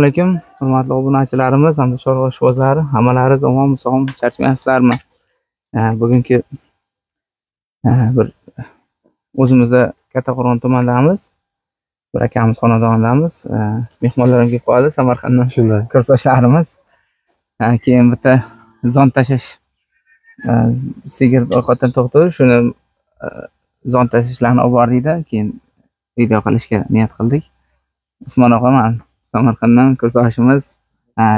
Alaykum hurmatli obunachilarimiz hamda chorva ishbozlari, hammalaringiz omonmi, sog'mi, charchamayapsizlarmi? Bugungi bir o'zimizda Kattaqo'rg'on tumanidamiz. Bir akamiz xonadonidamiz. Mehmonlar ham kelib qoldi Samarqanddan. Shunday. Kursdoshlarimiz. Keyin bitta zon tashlash, sigir ovqatdan to'xtab, shuni zon tashlashlarni olib bordikda, keyin video qilishga niyat qildik. Usmon og'a man Samarqanddan kursdoshimiz,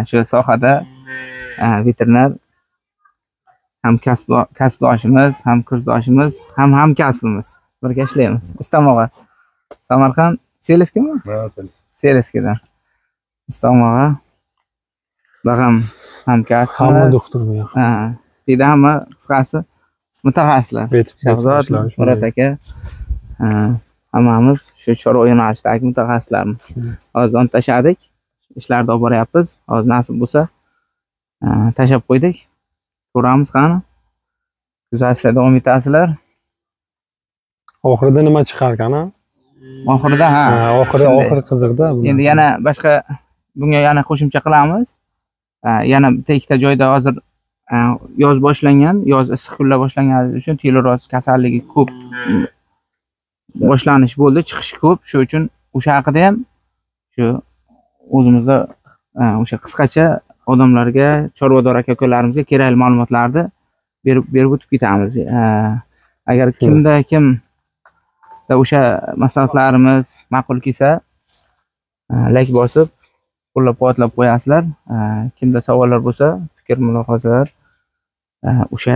shu sohada veterinar, ham kasbdoshimiz, ham kursdoshimiz, ham hamkasbimiz. Birga ishlaymiz. Istam og'a. Samarqand Selskimi? Ha, Selskidan. Istam og'a. Bag'am hamkasbimiz. Hamma doktor bu. Ha, deydi hamma, qisqasi mutaxassislar. Shahzod, Murod aka, hammamiz shu chorva yo'nalishidagi mutaxassislarmiz. Hozir don tashladik, ishlarni olib boryapmiz. Hozir nasib bo'lsa, tashlab qo'ydik. Ko'ramiz qani. Kuzatishda davom etasizlar. Oxirida nima chiqarkan, ha? Oxirida, ha. Oxiri qiziqda. Endi yana boshqa bunga yana qo'shimcha qilamiz. Yana bitta ikkita joyda hozir yoz boshlangan, yoz issiq kunlar boshlangani uchun teloros kasalligi ko'p boshlanish bo'ldi, chiqish ko'p. Shu uchun o'sha haqida ham shu o'zimizda o'sha qisqacha odamlarga, chorvador aka-ukalarimizga kerakli ma'lumotlarni berib o'tib ketamiz. Agar kimda kim o'sha maslahatlarimiz ma'qul kelsa, like bosib, qo'llab-quvvatlab qo'yasizlar. Kimda savollar bo'lsa, fikr mulohazalar o'sha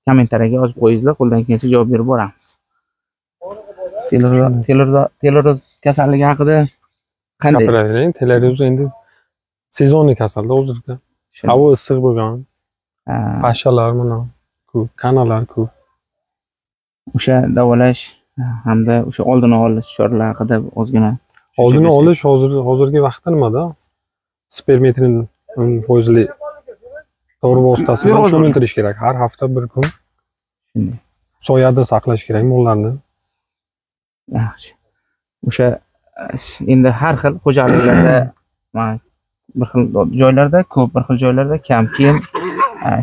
kommentariyaga yozib qo'yingizlar, qo'ldan kelgancha javob berib boramiz. Teloros kasalligi haqida qanday? Gapiravering. Teloros endi sezonli kasalda hozirda. Havo issiq bo'lgan. Pashalar mana ko'p, kanalar ko'p. O'sha davolash hamda o'sha oldini olish choralari haqida ozgina. Oldini olish hozirgi vaqtda nimada? Spermetrin 10% dori vositasi bilan cho'miltirish kerak. Har hafta bir kun. Shunday. Soyada saqlash kerak mollarni. Yaxshi. O'sha endi har xil xo'jaliklarda, mana bir xil joylarda ko'p, bir xil joylarda kam. Keyin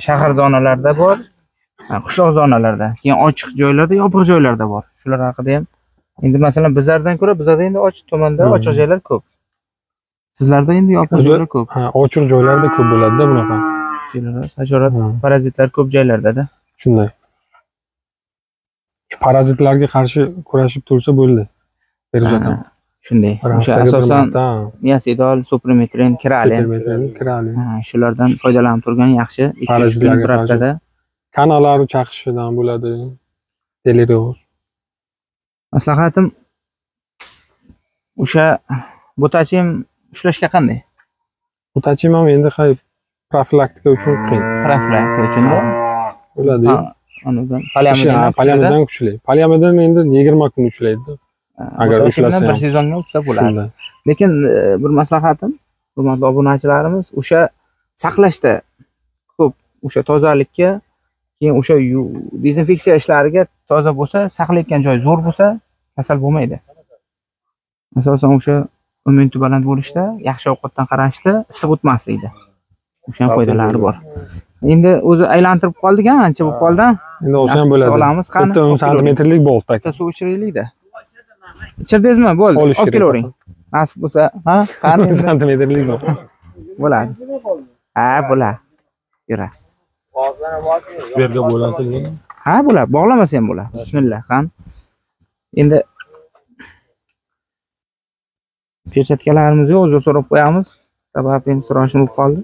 shahar zonalarida bor, qishloq zonalarda, keyin ochiq joylarda, yopiq joylarda bor. Shular haqida ham endi masalan bizlardan ko'ra bizlarda endi ochiq tumanda ochiq joylar ko'p. Sizlarda endi yopiq joylar ko'p. Ha, ochiq joylarda ko'p bo'ladi-da bunaqa. Hasharot, parazitlar ko'p joylarda-da. Shunday. Shu parazitlarga qarshi kurashib tursa bo'ldi. Beruzatan. Shunday. O'sha asosan Niasidol, Suprimetrin, Kiralin. Kiralin. Ha, shulardan foydalanib turgan yaxshi. Parazitlarga bir haftada kanalar chaqishidan bo'ladi. Teloros. Maslahatim o'sha botachim ushlashga qanday? Botachim ham endi qay profilaktika uchun qiyin. Profilaktika uchun-da. Bo'ladi. Anidan Polyamidan kuchli. Polyamidan endi 20 kun ushlaydi. Agar ushlasa bir sezonga o'tsa bo'ladi. Lekin bir maslahatim, hurmatli obunachilarimiz, o'sha saqlashda ko'p o'sha tozalikka, keyin o'sha dezinfeksiya ishlariga toza bo'lsa, saqlayotgan joy zo'r bo'lsa, kasal bo'lmaydi. Asosan o'sha immunitet baland bo'lishda, yaxshi ovqatdan qarashda, issiq o'tmaslikda. O'sha ham foydalari bor. Endi o'zi aylantirib qoldik, ancha bo'lib qoldi. Endi olsa ham bo'ladi. Bitta 10 santimetrlik bolta. Bitta suv ichiraylik-da. Ichirdingizmi? Bo'ldi. Olib kelavering. Nasib bo'lsa, ha? Qani 10 santimetrlik bolt. Bo'ladi. Ha, bo'ladi. Yura. Bu yerga bo'ladi. Ha, bo'ladi. Bog'lamasa ham bo'ladi. Bismillah, qani. Endi perchatkalarimiz yo'q, o'zi so'rab qo'yamiz. Sabab endi so'rashim bo'lib qoldi.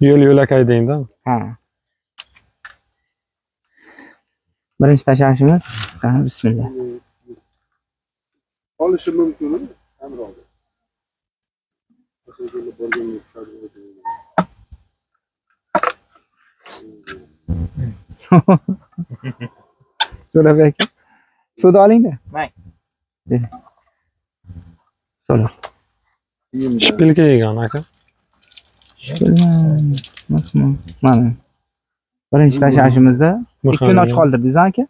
Yo'l yo'lakay deydi. Ha. Birinchi tashlashimiz, qani bismillah. Olishi mumkinmi? Hamrohga. Jo'rabek aka. Suvni olingda. Mang. Solar. Shpilka yegan aka. Mana. Birinchi tashlashimizda 2 kun och qoldirdingiz aka?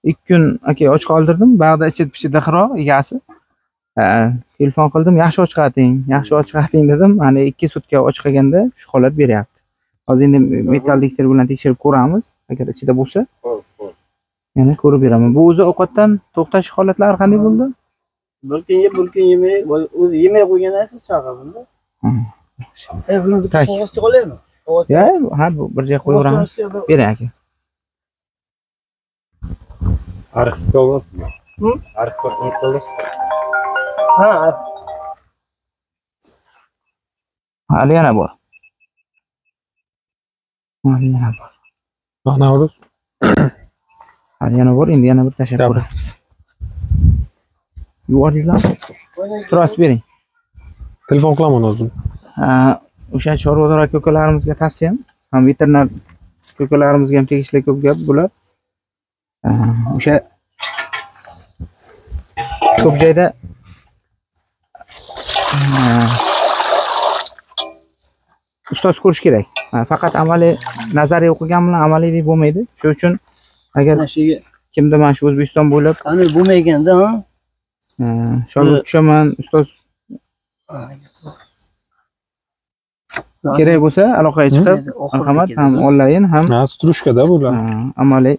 2 kun aka och qoldirdim. Bag'da ichid pichid dixro egasi. Telefon qildim, yaxshi ochqating, yaxshi ochqating dedim. Mana 2 sutka ochqaganda shu holat beryapti. Hozir endi metal detektor bilan tekshirib ko'ramiz. Agar ichida bo'lsa, yana ko'rib beraman. Bu o'zi ovqatdan to'xtash holatlari qanday bo'ldi? Bir kun yeb, bir kun yemay, o'zi yemay qo'ygandan siz chaqir bunda. Buni bitta qog'ozcha olaymi? Ya, ha, bir joyga qo'yaveramiz. Bering aka. Arxiv olasizmi? Arxiv olasiz. Ha, hali yana bor. Hali yana bor. Mana o'zi. Hali yana bor, endi yana bir tashlab ko'ramiz. Yubordingizlarmi? Turasiz bering. Telefon qilaman o'zim. O'sha chorvador aka ukalarimizga tavsiyam, ham veterinar ukalarimizga ham tegishli ko'p gap bular. O'sha ko'p joyda ustoz ko'rish kerak. Faqat amaliy nazariy o'qigan bilan amaliy deb bo'lmaydi. Shu uchun agar kimda mana shu O'zbekiston bo'ylab qani bo'lmaganda, ha? Shogird tushaman, ustoz kerak bo'lsa aloqaga chiqib, marhamat, ham onlayn ham. Ha, strushkada bular. Amaliy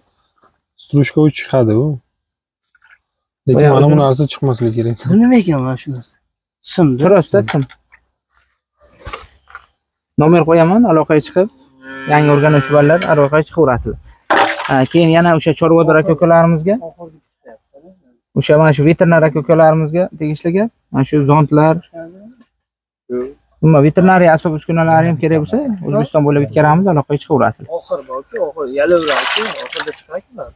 strushka u chiqadi u. Lekin mana bu narsa chiqmasligi kerak. Bu nima ekan mana shu narsa? Sim. Turasida sim. Nomer qo'yaman, aloqaga chiqib, yangi o'rganuvchi bolalar aloqaga chiqaverasizlar. Keyin yana o'sha chorvador aka ukalarimizga, o'sha mana shu veterinar aka ukalarimizga tegishli gap, mana shu zontlar, umuman veterinariya asbob uskunalari ham kerak bo'lsa, O'zbekiston bo'ylab yetkazamiz, aloqaga chiqaverasizlar. Oxir borku, oxir yalaveradi, oxirida chiqadi.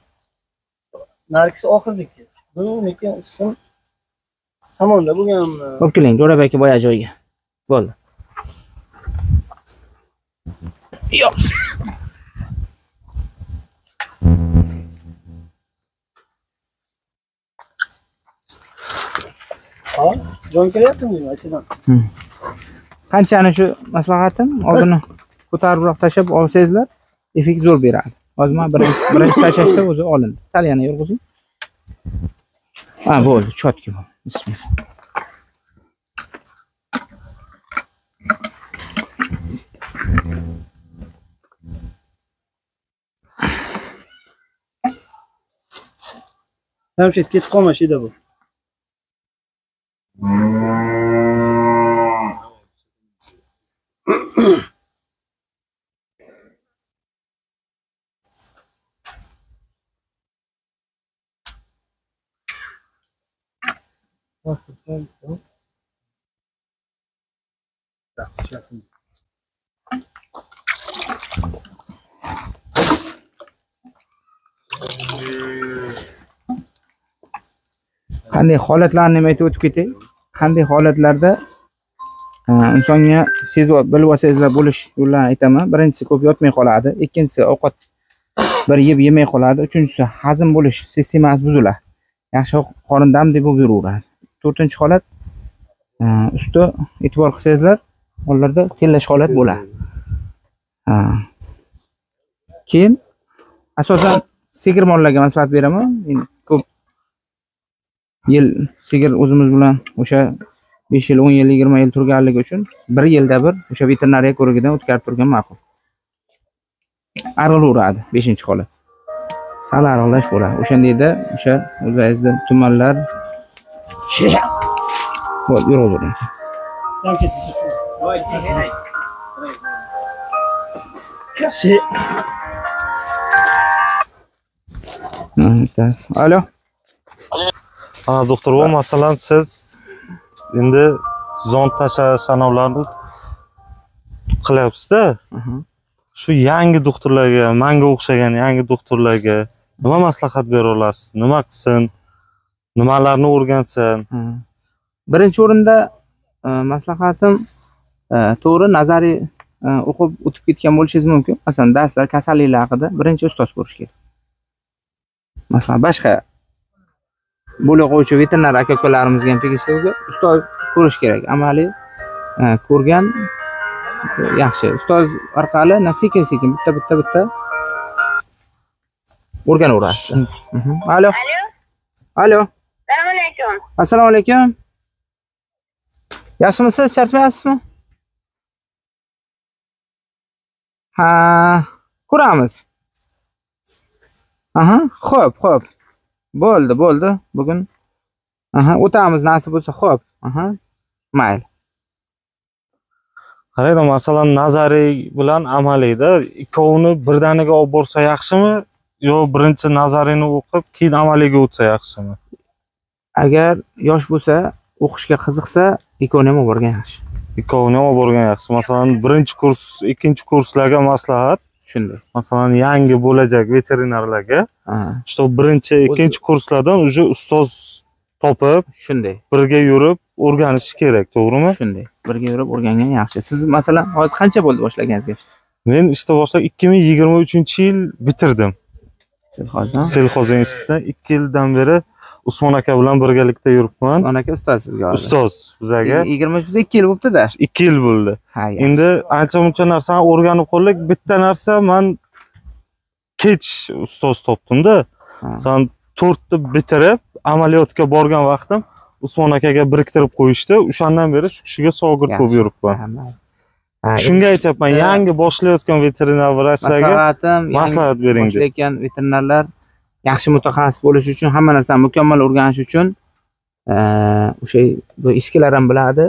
Nargisi oxirdiki. Bu lekin sim samonda bo'lganmi? Olib keling, Jo'rabek aka boya joyga. Bo'ldi. Yo'q. Ha, jon kelyaptimi ichidan? Qanchani shu maslahatim, oldini ko'taribroq tashlab olsangizlar, effekt zo'r beradi. Hozir men birinchi tashlashda o'zi olindi. Sal yana yurg'izing. Ha, bo'ldi, chotki bo'ldi. Bismillah. Jamshid ketib qolmash edi bu. Qanday holatlarni aytib o'tib ketay? Qanday holatlarda insonga sezib bilib olsangizlar bo'lish yo'llarini aytaman. Birinchisi ko'p yotmay qoladi, ikkinchisi ovqat bir yeb yemay qoladi, uchinchisi hazm bo'lish sistemasi buziladi. Yaxshi qorin dam deb bo'lib yuraveradi. To'rtinchi holat usti e'tibor qilsangizlar, bolalarda tellash holat bo'ladi. Keyin asosan sigir mollarga maslahat beraman. Endi ko'p yil sigir o'zimiz bilan o'sha 5 yil, 10 yil, 20 yil turganligi uchun bir yilda bir o'sha veterinariya ko'rigidan o'tkazib turgan ma'qul. Arg'ilaveradi 5-holat. Sal arg'ilash bo'ladi. O'shandayda o'sha o'zingizda tumanlar bo'ldi, yurg'izavering. Alo. Ha, doktor, bu masalan siz endi zond tashlash sanavlarni qilyapsiz-da. Shu yangi doktorlarga, menga o'xshagan yangi doktorlarga nima maslahat bera olasiz? Nima qilsin? Nimalarni o'rgansin? Birinchi o'rinda maslahatim to'g'ri nazariy o'qib o'tib ketgan bo'lishingiz mumkin. Masalan, darslar, kasalliklar haqida birinchi ustoz ko'rish kerak. Masalan, boshqa bo'lak qo'yuvchi veterinar aka ukalarimizga ham tegishli ustoz ko'rish kerak. Amaliy ko'rgan yaxshi. Ustoz orqali sekin-sekin bitta-bitta o'rganaverasiz. Alo. Alo. Assalomu alaykum. Assalomu alaykum. Yaxshimisiz? Charchamayapsizmi? Ha, ko'ramiz. Aha, xo'p, xo'p. Bo'ldi, bo'ldi. Bugun aha, o'tamiz nasib bo'lsa, xo'p. Aha. Mayli. Qaraydi, masalan, nazariy bilan amaliyda ikkovini birdaniga olib borsa yaxshimi yo birinchi nazariyni o'qib, keyin amaliyga o'tsa yaxshimi? Agar yosh bo'lsa, o'qishga qiziqsa, ikkovini ham olib borgan yaxshi. Ikkovini ham olib borgan yaxshi. Masalan, birinchi kurs, ikkinchi kurslarga maslahat shunday. Masalan, yangi bo'lajak veterinarlarga, что birinchi, ikkinchi kurslardan уже ustoz topib, shunday birga yurib o'rganish kerak, to'g'rimi? Shunday, birga yurib o'rgangan yaxshi. Siz masalan, hozir qancha bo'ldi boshlaganingizga? Men ishda boshlab 2023-yil bitirdim. Selxozdan? Selxoz institutida 2 yildan beri Usmon aka bilan birgalikda yuribman. Usmon aka ustoz sizga hozir. Ustoz bizaga. 23 bo'lsa 2 yil bo'pti-da. 2 yil bo'ldi. Endi ancha-muncha narsani o'rganib qoldik. Bitta narsa men kech ustoz topdim-da. San 4 ni bitirib amaliyotga borgan vaqtim Usmon akaga biriktirib qo'yishdi. O'shandan beri shu kishiga shogird bo'lib yuribman. Shunga aytyapman, yangi boshlayotgan veterinar vrachlarga maslahat bering deb. Boshlayotgan veterinarlar yaxshi mutaxassis bo'lish uchun, hamma narsani mukammal o'rganish uchun o'sha bu eskilar ham biladi.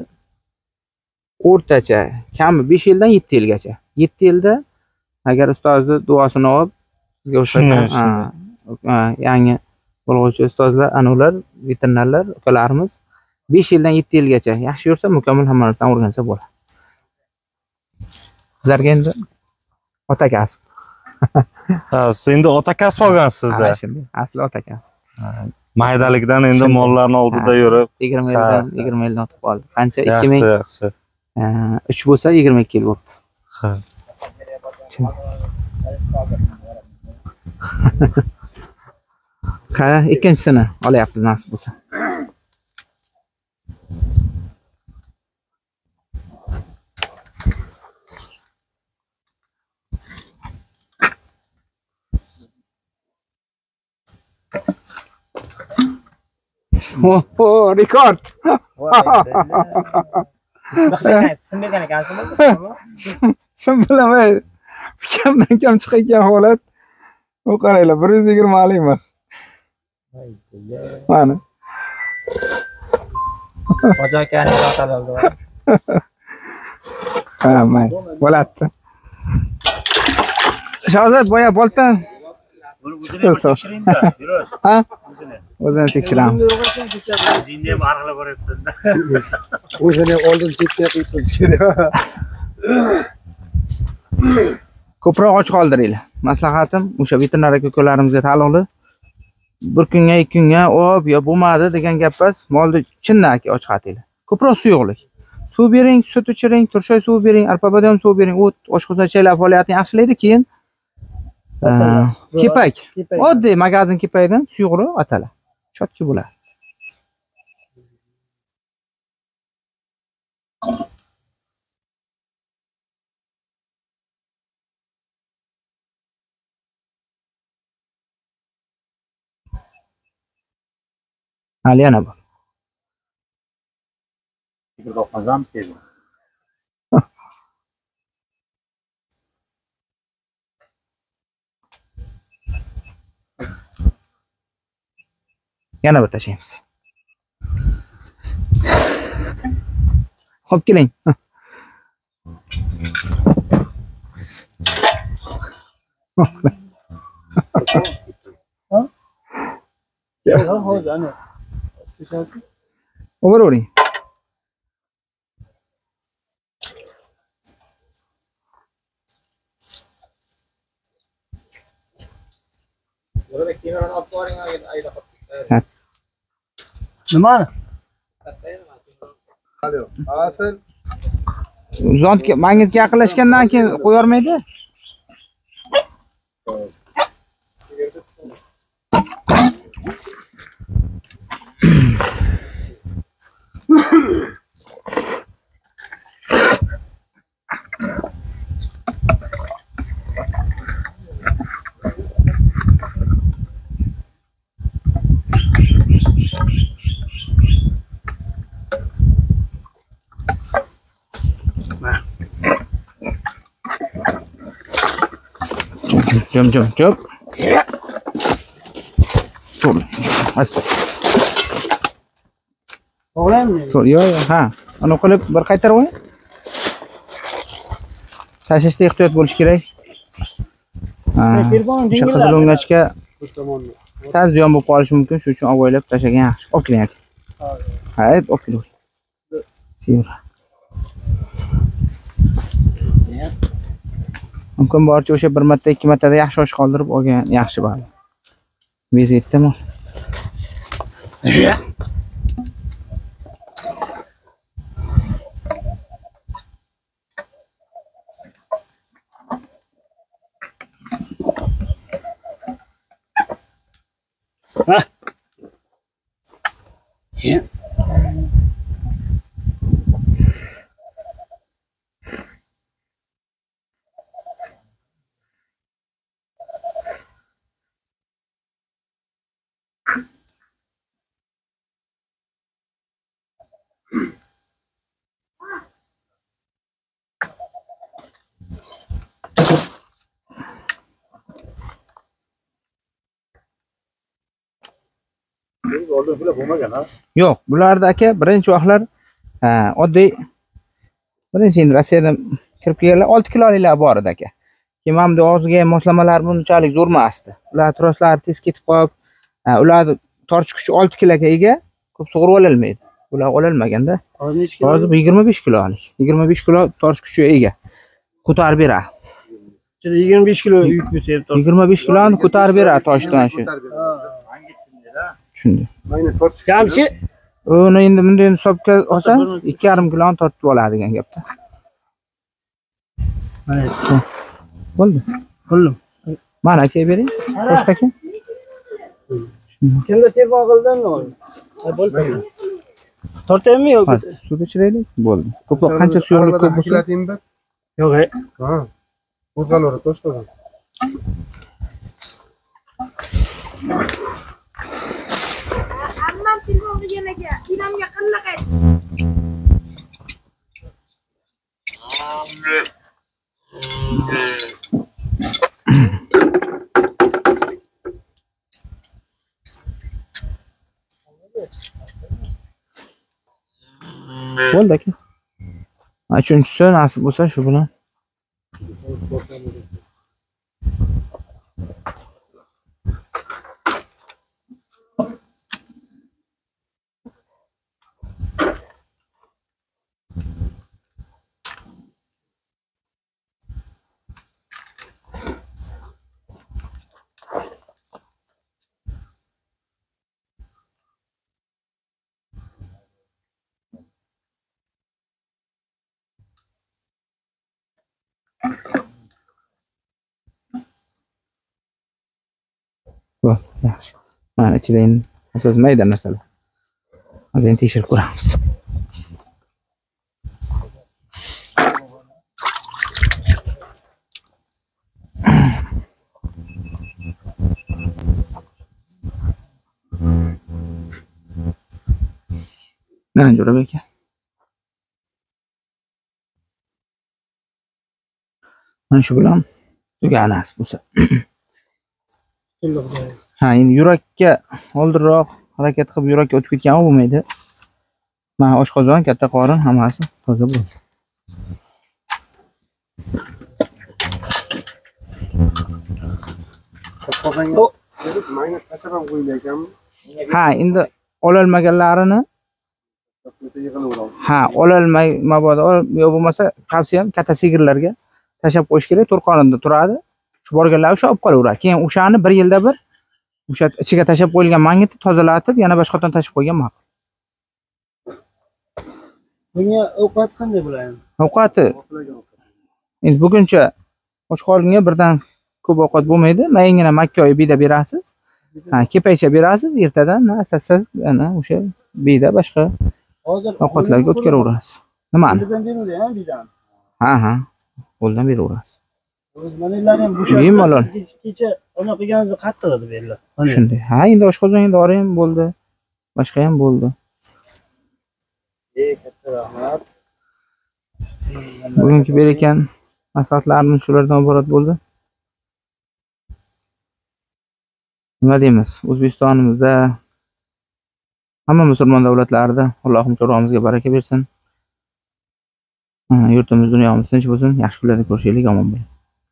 O'rtacha kami 5 yildan 7 yilgacha. 7 yilda agar ustozni duosini olib, sizga o'sha yangi bo'lg'uchi ustozlar, ana ular veterinarlar ukalarimiz 5 yildan 7 yilgacha yaxshi yursa, mukammal hamma narsani o'rgansa bo'ladi. Bizlarga endi ota kasb. Ha, siz endi ota kasb olgansizda. Ha, shunday. Asli ota kasb. Maydalikdan endi mollarni oldida yurib 20 yildan 20 yildan o'tib qoldi. Qancha? 2003 bo'lsa 22 yil bo'pti. Ha. Qara, ikkinchisini olyapmiz nasib bo'lsa. Oh, rekord. Sim bergan ekansizmi? Sim bilamay. Kamdan kam chiqayotgan holat. U qaranglar, 120 lik. Mana. Hoji akaning otalari. Ha, mayli. Bo'ladi. Shahzod boya boltdan chiqdi. Ha? O'zini tekshiramiz. O'zingni ham arg'ilab boryapsan-da. O'zini oldin tekshirib qo'yish kerak. Ko'proq och qoldiringlar. Maslahatim o'sha veterinar aka-ukalarimizga taalluqli. Bir kunga, ikki kunga, "Op, yo bo'lmadi" degan gap emas. Molni chindan aka och qatinglar. Ko'proq suyuqlik. Suv bering, sut ichiring, turshoy suvi bering, arpa-bodom suvi bering. O't, oshqozon ichaklar faoliyatini yaxshilaydi, keyin kepak. Oddiy magazin kepagidan suyuqroq atala. Chotki bo'ladi. Hali yana bor. Yana bir tashlaymiz. Hop keling. O'ravering. Nimani? Zondga, magnitga yaqinlashgandan keyin qo'yormaydi. Jim jim jim. To'g'ri. Asta. Bog'laymi? To'g'ri, yo'q, yo'q, ha. Uni qilib bir qaytarib qo'ying. Tashlashda ehtiyot bo'lish kerak. Ha. O'sha qizil o'ngachga sal ziyon bo'lib qolishi mumkin, shuning uchun avaylab tashlagan yaxshi. Olib keling aka. Ha, olib keling. Sevra. Mumkin boricha o'sha bir marta, ikki martada yaxshi osh qoldirib olgan yaxshi bo'ladi. Bezaytdimi? Ha. Yo'q, bularda aka birinchi vaqtlar oddiy birinchi endi Rossiyadan kirib kelganlar 6 kiloliklar bor edi aka. Keyin mana bunday og'ziga ham moslamalar bunchalik zo'r emasdi. Ular troslari tez ketib qolib, ularni tortish kuchi 6 kiloga ega, ko'p sug'urib ololmaydi. Ular ololmaganda. Hozir bu 25 kilolik. 25 kilo tortish kuchiga ega. Ko'tarib beradi. 25 kilo yuk bo'lsa ham 25 kiloni ko'tarib beradi toshdan shu. Shunday. Kamchi uni endi bunday hisobga olsa 2,5 kiloni tortib oladi degan gapda. Bo'ldi. Bo'ldim. Mana aka bering. Qo'shqa aka. Kimda telefon qildimi? Ha, bo'ldi. Tortaymi yoki suvda ichiraylik? Bo'ldi. Ko'proq qancha suyuqlik ko'p bo'lsa. Yo'q, ha. Qo'zg'alaveradi toshqozon. Ammam telefon qilgan aka, ilomga qanday qaytdi? Bo'ldi aka. Uchinchisi nasib bo'lsa shu bilan. Yaxshi. Mana ichida endi asos mayda narsalar. Hozir endi tekshirib ko'ramiz. Mana Jo'rabek aka. Mana shu bilan tugadi nasib bo'lsa. Ha, endi yurakka oldinroq harakat qilib yurakka o'tib ketgan bo'lmaydi. Mana oshqozon, katta qorin hammasi toza bo'ldi. Oshqozonga berib mayna tashlab ham qo'yilar ekanmi? Ha, endi ololmaganlarini ha, ololmay mabodo yo bo'lmasa tavsiyam katta sigirlarga tashlab qo'yish kerak, to'rt qorinda turadi. Shu borganlar o'sha olib qolaveradi. Keyin o'shani bir yilda bir o'sha ichiga tashlab qo'yilgan mangitni tozalatib, yana boshqatdan tashlab qo'ygan ma'qul. Bunga ovqat qanday bo'ladi? Ovqati endi buguncha och qoringa birdan ko'p ovqat bo'lmaydi. Mayingina makkoyi bida berasiz. Ha, kepaycha berasiz, ertadan asta-asta ana o'sha bida boshqa ovqatlarga o'tkaraverasiz. Nimani? Qo'ldan beriladi, bidani. Ha, ha. Qo'ldan beraverasiz. Bemalol. Kecha ona qilganimizda qattiq edi beriladi. Shunday. Ha, endi oshqozonga dori ham bo'ldi. Boshqa ham bo'ldi. Katta rahmat. Bugungi berayotgan maslahatlarimiz shulardan iborat bo'ldi. Nima deymiz? O'zbekistonimizda hamma musulmon davlatlarida Allohim chorvamizga baraka bersin. Yurtimiz, dunyomiz tinch bo'lsin. Yaxshi kunlarda ko'rishaylik, omon bo'ling.